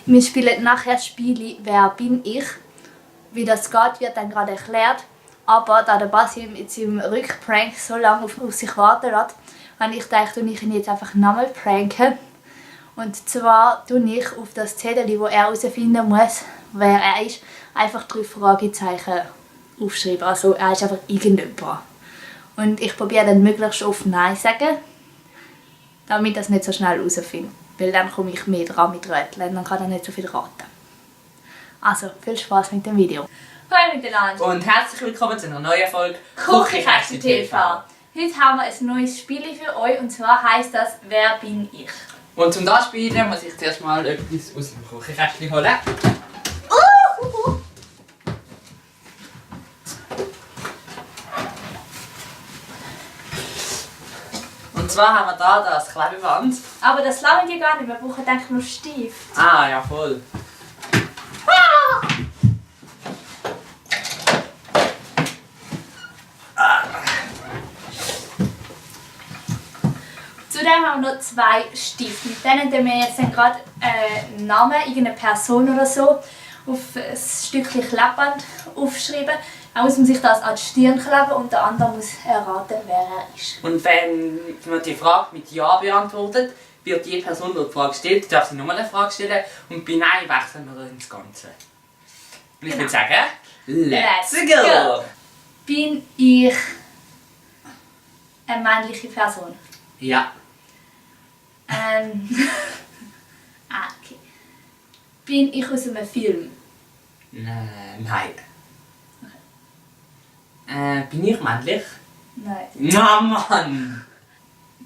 Wir spielen nachher Spiele «Wer bin ich?». Wie das geht, wird dann gerade erklärt. Aber da der Basi mit seinem Rückprank so lange auf sich warten lässt, habe ich gedacht, ich ihn jetzt einfach nochmal pranken. Und zwar tue ich auf das Zettel, wo er herausfinden muss, wer er ist, einfach 3 Fragezeichen aufschreiben. Also er ist einfach irgendjemand. Und ich probiere dann möglichst oft Nein zu sagen, damit das nicht so schnell herausfindet. Weil dann komme ich mehr dran mit Rätseln, dann kann er nicht so viel raten. Also, viel Spaß mit dem Video. Hallo miteinander. Und herzlich willkommen zu einer neuen Folge Küchenkästchen TV. Heute haben wir ein neues Spiel für euch und zwar heisst das «Wer bin ich?». Und zum das spielen muss ich zuerst mal etwas aus dem Küchenkästchen holen. Und zwar haben wir da das Klebeband. Aber das lange wir gar nicht, wir brauchen eigentlich nur Stift. Ah, ja voll. Zudem haben wir noch 2 Stifte. Mit denen können wir jetzt gerade einen Namen, irgendeine Person oder so, auf ein Stückchen Klebband aufschreiben. Er muss sich das an die Stirn kleben und der andere muss erraten, wer er ist. Und wenn man die Frage mit Ja beantwortet, wird die Person, die die Frage stellt, darf sie nochmal eine Frage stellen und bei Nein wechseln wir ins Ganze. Und ich würde sagen, let's go! Bin ich eine männliche Person? Ja. Okay. Bin ich aus einem Film? Nein. Bin ich männlich? Nein. Na Mann!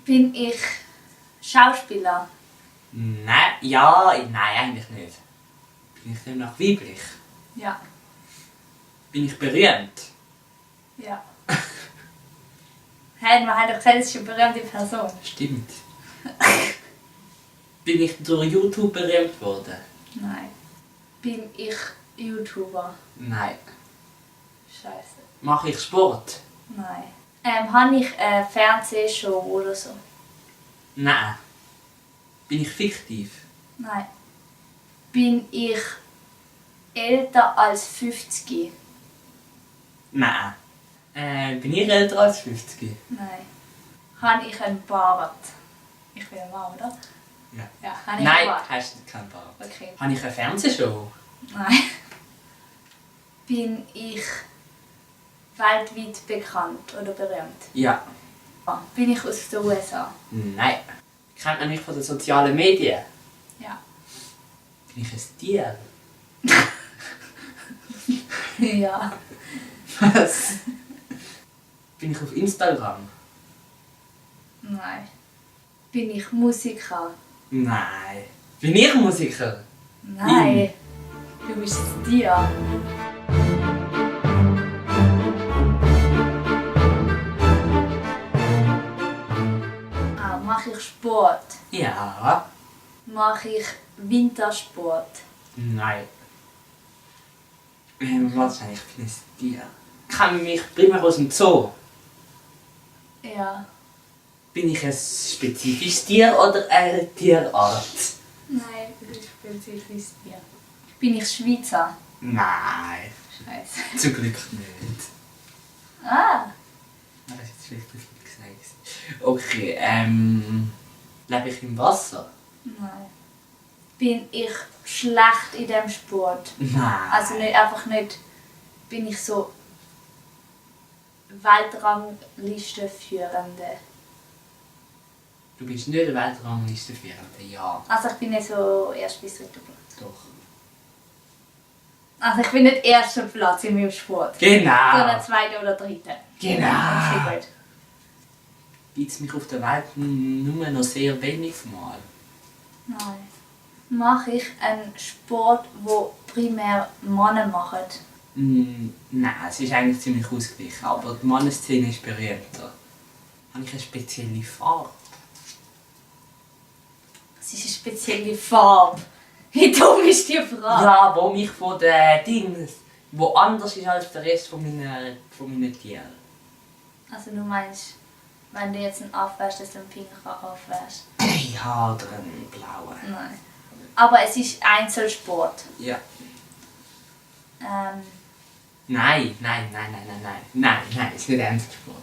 Bin ich Schauspieler? Nein, ja, nein, eigentlich nicht. Bin ich demnach weiblich? Ja. Bin ich berühmt? Ja. Hey, wir haben doch gesagt, es ist eine berühmte Person. Stimmt. Bin ich durch YouTube berühmt worden? Nein. Bin ich YouTuber? Nein. Scheiße. Mache ich Sport? Nein. Habe ich eine Fernsehshow oder so? Nein. Bin ich fiktiv? Nein. Bin ich älter als 50? Nein. Bin ich älter als 50? Nein. Habe ich einen Bart? Ich bin ein Mann, oder? Ja. Ja, habe ich Nein, einen Bart? hast du keinen Bart. Okay. Habe ich eine Fernsehshow? Nein. Bin ich weltweit bekannt oder berühmt? Ja. Bin ich aus den USA? Nein. Kennt man mich von den sozialen Medien? Ja. Bin ich ein Tier? Ja. Was? Bin ich auf Instagram? Nein. Bin ich Musiker? Nein. Bin ich Musiker? Nein. Du bist ein Tier. Mache ich Sport? Ja. Mache ich Wintersport? Nein. Was eigentlich für ein Tier? Kann mich primär aus dem Zoo? Ja. Bin ich ein spezifisches Tier oder eine Tierart? Nein, du bist ein spezifisches Tier. Bin ich Schweizer? Nein. Scheiße. Zum Glück nicht. Ah. Das ist jetzt vielleicht nicht gesagt. Okay, lebe ich im Wasser? Nein. Bin ich schlecht in diesem Sport? Nein. Also nicht, einfach nicht, bin ich so Weltranglistenführende? Du bist nicht der Weltranglistenführende, ja. Also ich bin nicht so erst bis dritter Platz. Doch. Also ich bin nicht erster Platz in meinem Sport. Genau. Sondern zweiter oder dritter. Genau. Okay, gut. Gibt es mich auf der Welt nur noch sehr wenig Mal? Nein. Mache ich einen Sport, den primär Männer machen? Nein, es ist eigentlich ziemlich ausgeglichen, aber die Manneszene ist berühmter. Habe ich eine spezielle Farbe? Es ist eine spezielle Farbe. Wie dumm ist die Frage? Ja, wo mich von den Dingen, wo anders ist als der Rest von meinen Tieren. Also du meinst, wenn du jetzt einen Affe wärst, dass du einen pinken Affe wärst? Ja, oder einen blauen. Nein. Aber es ist Einzelsport. Ja. Nein, es ist nicht Einzelsport.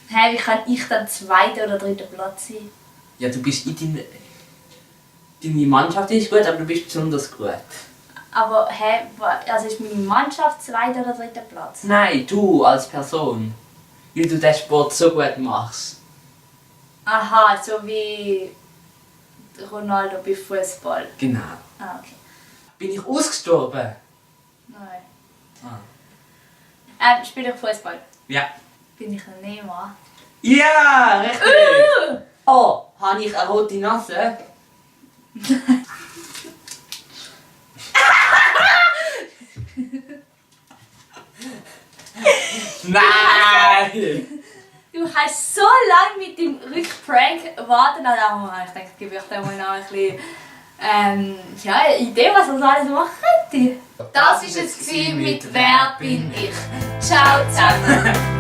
Hey, wie kann ich dann 2. oder 3. Platz sein? Ja, du bist deine Mannschaft ist gut, aber du bist besonders gut. Aber also ist meine Mannschaft 2. oder 3. Platz? Nein, du als Person. Weil du diesen Sport so gut machst. Aha, so wie Ronaldo bei Fußball. Genau. Ah, okay. Bin ich ausgestorben? Nein. Ah. Spiele ich Fußball? Ja. Bin ich ein Neymar? Ja, richtig! Oh, habe ich eine rote Nase? Nein! Du hast so lange mit dem Rückprank warten. Also, ich denke, ich gebe euch da mal noch ein bisschen eine Idee, was wir alles machen könnte. Das war es mit «Wer bin ich?». Ciao zusammen!